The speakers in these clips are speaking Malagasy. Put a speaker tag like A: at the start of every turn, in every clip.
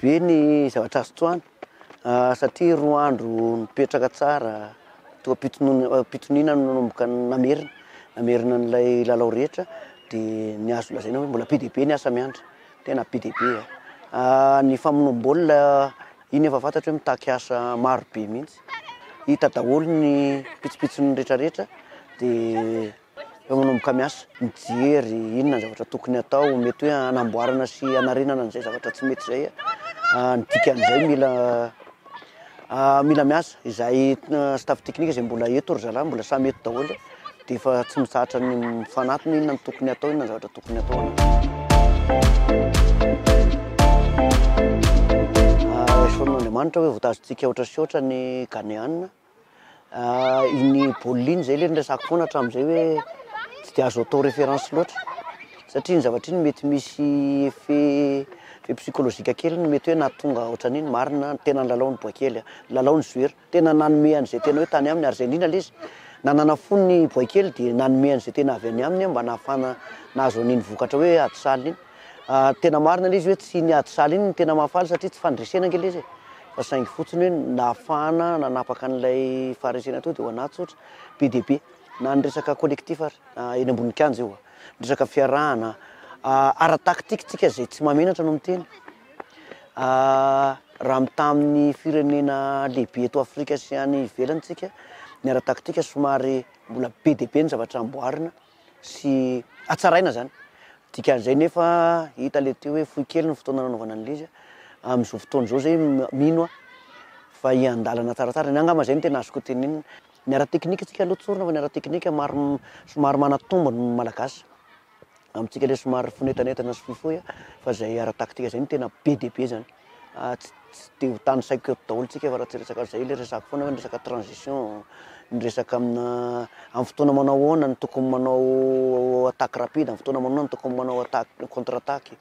A: be ny zavatra azo tsoahana satria 2 andro nipetraka tsara, toa am-pitoniana no nanomboka namerina, namerina an'ilay lalao rehetra dia ny azo lazaina hoe mbola be dia be ny asa miandry, tena be dia be. Ny famonoam-baolina iny efa fantatra hoe mitaky asa maro be mihitsy, hita daholo ny pitsopitsony rehetra rehetra dia efa manomboka miasa, mijery inona ny zavatra tokony atao, mety hoe hanamboarana sy hanarenana an'izay zavatra tsy mety izay. Ny dikan'izay mila mila miasa, izahay staff technique izay mbola eto ry zalahy, mbola samy eto daholo dia efa tsy mitsahatra ny mifanatona inona no tokony atao, inona ny zavatra tokony atao. Isaoran'Andriamanitra hoe voatazontsika aotra sy aotra ny Ghanéana. Iny baolina iny zay le niresahako foana hatramin'izay hoe tsy de azo atao référence loatra satria iny zavatra iny mety misy effet effet psychologique kely no mety hoe nahatonga ohatran'iny, marina tena nilalao ny boay kely a, nilalao ny joueur, tena nanome an'izay tena hoe tany aminy ary izay indrindra le izy, nanana fo ny boay kely de nanome an'izay tena avy any aminy mba nahafahana nahazo an'iny vokatra hoe ady sahala iny. Tena marina le izy hoe tsy ny ady sahala iny no tena mahafaly satria tsy fandresena ange le izy e, fa saingy fotsiny hoe nahafahana nanapaka an'ilay faharesena teo dia ho anà tsotra, be dia be, na ny resaka collectif ary, eny ambony kianja io, ny resaka fiarahana, ara-tactique tsika izay tsy mahamenatra no miteny, raha mitaha amin'ny firenena lehibe eto Afrika sy any ivelany tsika, ny ara-tactique somary mbola be dia be ny zavatra amboarina sy hatsaraina zany, dikan'izay nefa hita le teo hoe fohy kely ny fotoana nanaovana an'ilay izy, amin'izao fotoana izao zay mino aho fa hiandalana tsaratsara, ny ahy angamba zay no tena azoko tenenina, ny ara-teknika tsika aloha tsorina fa ny ara-teknika maro somary manatombo ny malagasy, amintsika le somary finetanetana sy fohifohy fa zay ara-taktika zay no tena be dia be zany. Tsy tsy dia ho tanisaiko eto daholo tsika fa raha tsy resaka zay le resahako foana hoe ny resaka transition, ny resaka amina amin'ny fotoana manao ahoana no tokony manao attaque rapide, amin'ny fotoana manao ahoana no tokony manao attaque contre attaque,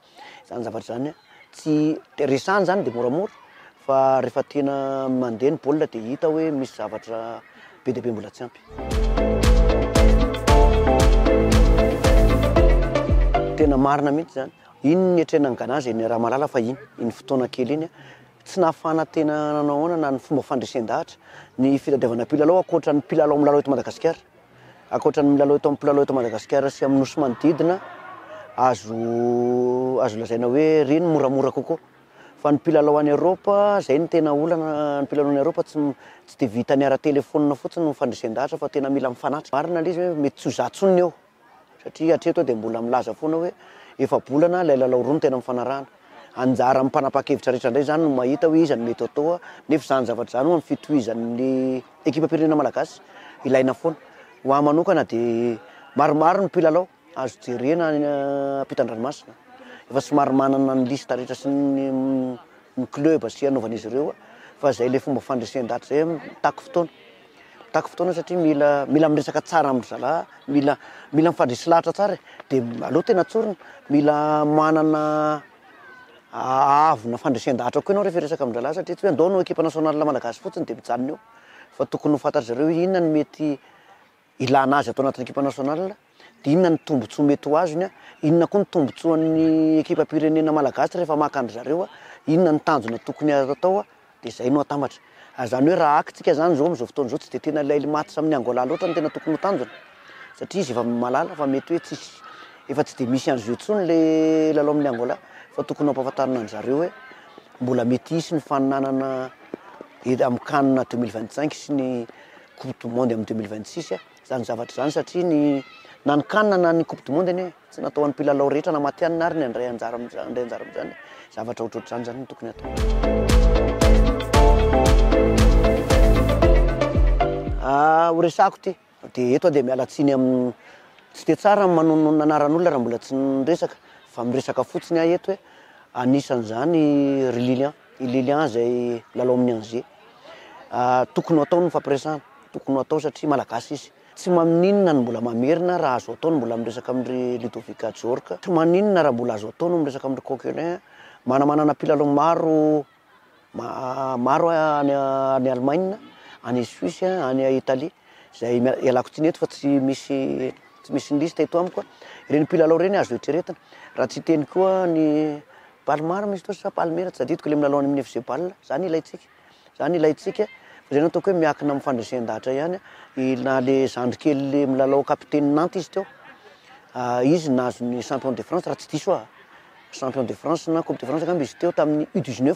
A: zany zavatra zany an, tsy de resahana zany de moramora fa rehefa tena mandeha ny baolina de hita hoe misy zavatra be dia be mbola tsy ampy. Tena marina mihitsy zany. Iny ny niatrehana an'i Ghana izay niaraha-mahalala fa iny, iny fotoana kely iny, tsy nahafahana tena nanao ahoana na ny fomba fandresen-dahatra, ny fitadiavana mpilalao ankoatra ny mpilalao milalao eto Madagasikara, ankoatra ny milalao eto amin'ny mpilalao eto Madagasikara sy amin'ny nosy manodidina, azo azo lazaina hoe ireny moramora kokoa. Fa ny mpilalao any Eropa, izay no tena olana, ny mpilalao any Eropa tsy tsy dia vitan'ny ara-telefaonina fotsiny ny fandresen-dahatra fa tena mila mifanatrika. Marina ilay izy hoe mety tsy ho za intsony ny eo. Satria hatreto aho dia mbola milaza foana hoe efa-bolana ilay lalao roa no tena nifanarahana. Anjaran'ny mpanapa-kevitra rehetra indray izany no mahita hoe iza no mety atao nefa izany zavatra izany ho an'ny fitohizan'ny ekipam-pirenena malagasy ilaina foana. Ho ahy manokana dia maromaro ny mpilalao azo jerena any ampitan-dranomasina. Efa somary manana ny liste rehetra sy ny ny club sy anaovan'izy ireo fa izay ilay fomba fandresen-dahatra izay mitaky fotoana. Mitaky fotoana satria mila mila miresaka tsara amin-dry zalahy, mila mila mifandresy lahatra tsara e, de aleo tena tsorina, mila manana haavona fandresen-dahatra koa ianao rehefa hiresaka amin-dry zalahy satria tsy hoe andao hanao ekipa nationale malagasy fotsiny de mijanona eo, fa tokony ho fantatry zareo hoe inona no mety ilana azy ato anatin'ny ekipa nationale, dia inona ny tombontsoa mety ho azony, inona koa ny tombontsoan'ny ekipam-pirenena malagasy rehefa maka an-dry zareo, inona ny tanjona tokony atao, dia izay no atambatra. Ary izany hoe raha haka tsika izany izao amin'izao fotoana izao tsy dia tena ilay match amin'ny Angola loatra no tena tokony ho tanjona, satria izy efa mahalala fa mety hoe tsisy, efa tsy dia misy enjeu intsony ilay lalao amin'ny Angola, fa tokony hampahafantarina an-dry zareo hoe mbola mety hisy ny faninanana amin'ny can 2025 sy ny coupe du monde amin'ny 2026 izany zavatra izany satria ny na ny can na ny coupe du monde anie tsy natao ho an'ny mpilalao rehetra na matihanina ary ny handray anjara amin'izany handray anjara amin'izany zavatra ohatrohatr'izany izany no tokony hatao. Ah, ho resahako ity dia eto aho dia miala tsiny amin'ny tsy dia tsara ny manonona anaran'olona raha mbola tsy niresaka fa miresaka fotsiny aho eto hoe anisan'izany ry Lilian. I Lilian izay milalao amin'ny Angers. Tokony ho atao ny fampiresahana, tokony ho atao satria Malagasy izy. Tsy maninona ny mbola mamerina raha azo atao ny mbola miresaka amin-dry Ludovic Ajorque, tsy maninona raha mbola azo atao ny miresaka amin-dry Coquelin. Manamanana mpilalao maro maro any any Allemagne, any Suisse, any Italie izay ialako tsiny eto fa tsy misy tsy misy ny liste eto amiko. Ireny mpilalao ireny azo eritreretina. Raha tsy hiteny koa ny. Balmar moa izy teo sa Palmer, tsy tadidiko, ilay milalao any amin'ny FC Bâle. Izany ilaintsika. Izany ilaintsika. Fa izay no ataoko hoe miankina amin'ny fandresen-dahatra ihany. Na ilay zandry kely ilay milalao capitaine Nantes izy teo. Izy nahazo ny champion de France raha tsy diso aho. Champion de France na coupe de France angamba izy teo tamin'ny U19.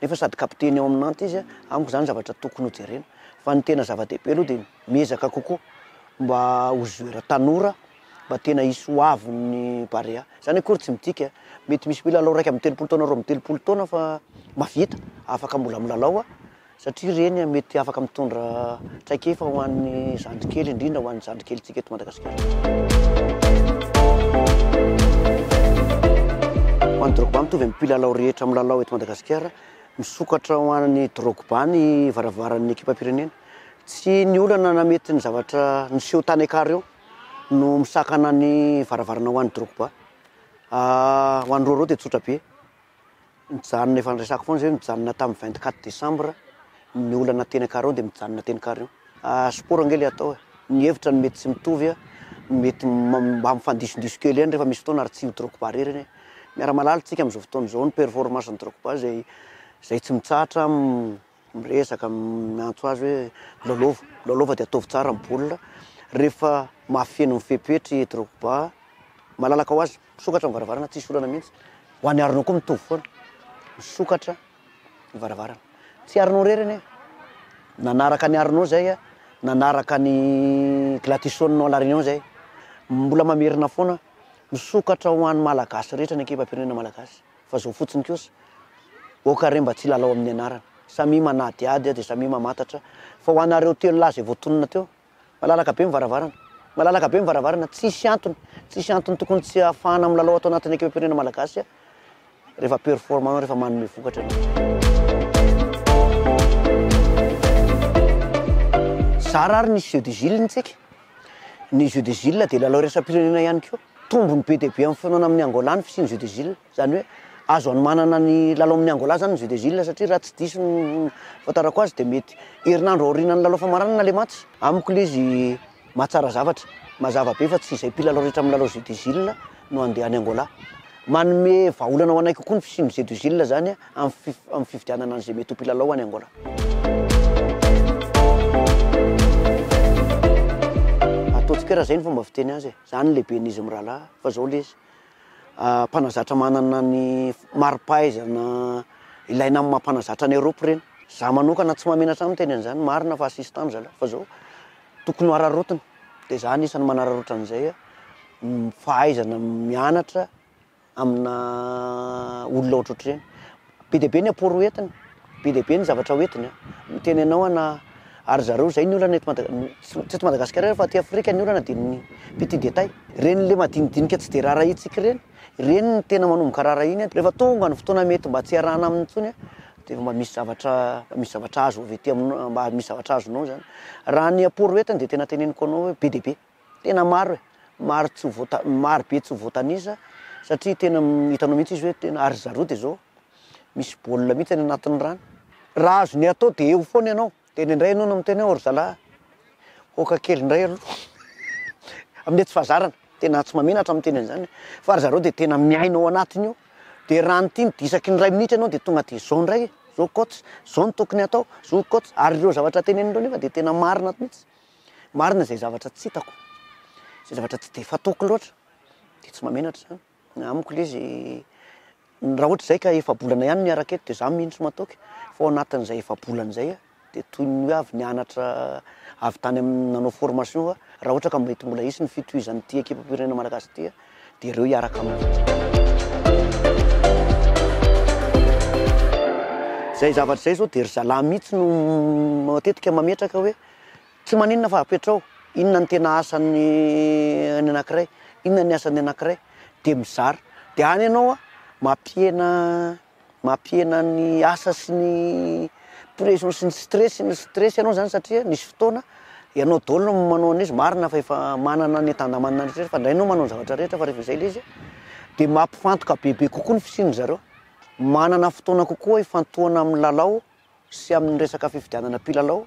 A: Nefa sady kapiteny ao amin'ny Nantes izy, amiko izany zavatra tokony ho jerena. Fa ny tena zava-dehibe aloha dia miezaka kokoa mba ho joueur tanora, mba tena hisy ho avy ny Barea. Izany akory tsy midika, mety misy mpilalao 31 taona, 32 taona fa mahavita, afaka mbola milalao satria ireny mety afaka mitondra traikefa ho an'ny zandry kely, indrindra ho an'ny zandry kelintsika eto Madagasikara. Ho an'i Drogba, mitovy amin'ny mpilalao rehetra milalao eto Madagasikara, misokatra ho an'i Drogba ny varavaran'ny ekipam-pirenena. Tsy ny olana na mety ny zavatra niseho tany Ankara eo no misakana ny varavarana ho an'i Drogba. Ho an'i Roro dia tsotra be. Nijanona, efa niresako foana zay hoe nijanona tamin'ny 24 décembre ny olana teny Ankaraoa dia mijanona teny Ankaraoa. Sport ange le atao e. Ny hevitra no mety tsy mitovy a, mety mba mifandisondiso kely ihany rehefa misy fotoana ary tsy ho Drogba irery anie. Miara-malala tsika amin'izao fotoana izao ny performance-n'i Drogba izay izay tsy mitsahatra miresaka, miantso azy hoe lalaova, lalaova dia ataovy tsara ny baolina. Rehefa mahafeno ny fepetra i Drogba, malalaka ho azy. Misokatra ny varavarana, tsisy olana mihitsy. Ho an'i Arnaud koa mitovy foana. Misokatra ny varavarana. Tsy Arnaud irery anie. Nanaraka an'i Arnaud zay, nanaraka an'i Gladysson ao La Réunion zay. Mbola mamerina foana, misokatra ho an'ny Malagasy rehetra ny ekipam-pirenena malagasy. Fa zao fotsiny kosa, aoka re mba tsy hilalao amin'ny anarana. Samia manadihady dia samia mamantatra. Fa ho anareo telo lahy izay voatonona teo, Malalaka be ny varavarana. Malalaka be ny varavarana, tsisy antony, tsisy antony tokony tsy ahafahana milalao ato anatin'ny ekipam-pirenena malagasy rehefa performant rehefa manome vokatra ianao. Zara ary nisy jeu des îles ntsika. Ny jeu des îles dia lalao iraisam-pirenena ihany koa. Tombony be dia be amin'ny fihaonana amin'i Angola ny fisian'ny jeu des îles. Izany hoe azo anomanana ny lalao amin'i Angola izany ny jeu des îles satria raha tsy diso ny fahafantarako azy dia mety herinandro aorianan'ny lalao famaranana ilay match. Amiko ilay izy mahatsara zavatra. Mazava be fa tsy izay mpilalao rehetra milalao jeu des îles no handeha any Angola. Manome vahaolana ho anay kokoa ny fisian'ny jeu des îles izany amin'ny fifidianana an'izay mety ho mpilalao any Angola. Ataontsika hoe raha izay ny fomba fiteny azy e. Izany ny lehiben'izy mirahalahy fa izao ilay izy. Mpanazatra manana ny mari-pahaizana ilaina amin'ny maha mpanazatra any Europe ireny. Za manokana tsy mahamenatra ahy miteny an'izany, marina fa assistant ry zalahy fa zao tokony ho araraotina, de za anisan'ny manararaotra an'izay ny fahaizana mianatra amina olona ohatrohatr'ireny. Be dia be ny apport ho entiny, be dia be ny zavatra ho entiny an, miteny anao aho na ary zareo zay ny olana eto Mada- tsy eto Madagasikara irery fa aty Afrika ny olana de ny petit détail, ireny le madinidinika tsy de raharahiantsika ireny, ireny no tena manomboka raharahiany an, rehefa tonga ny fotoana mety mba tsy hiarahana aminy intsony an, de mba misy zavatra mba misy zavatra azo avy aty aminao mba misy zavatra azonao zany, raha ny apport ho entiny de tena teneniko anao hoe be dia be. Tena maro e! Maro tsy ho voata- maro be tsy ho voatanisa satria tena hitanao mihitsy izy hoe tena ary zareo dia zao misy baolina mihitsy any anatin'ny rano. Raha azony atao dia eo foana ianao, dia indraindray ianao no miteny hoe ry zalahy hoka kely indray aloha amin'ny tsy fahazarana, tena tsy mahamenatra miteny an'izany fa ry zareo dia tena miaina ao anatin'io, dia raha ny tiany dia isaky ny iray minitra ianao dia tonga dia zao indray e, zao coach, zao no tokony atao, zao coach, ary ireo zavatra tenenin'ireo nefa dia tena marina mihitsy. Marina izay zavatra tsy hitako, izay zavatra tsy dia fataoko loatra, dia tsy mahamenatra izany. Amiko ilay izy, raha ohatra izay ka efa-bolana ihany no miaraka eto dia izaho mino sy matoky fa ao anatin'izay efa-bolana izay aho dia toy ny hoe avy nianatra avy tany amin'ny nanao formation aho, raha ohatra ka mety mbola hisy ny fitohizan'ity ekipam-pirenena malagasy ity dia ireo hiaraka amiko. Izay zavatra izay izao dia ry zalahy mihitsy no matetika mametraka hoe Tsy maninona fa apetrao, inona ny tena asan'ny ny anankiray, inona ny asan'ny anankiray, dia mizara. Dia any ianao an, mampihena mampihena ny asa sy ny pression sy ny stress ny stress ianao zany satria nisy fotoana ianao daholo no manao an'izy, marina fa efa manana ny entana rehetra fa indray ianao manao ny zavatra rehetra fa rehefa izay ilay izy dia mampifantoka bebe kokoa ny fisian-dry zareo. Manana fotoana kokoa hifantohana amin'ny lalao sy amin'ny resaka fifidianana mpilalao.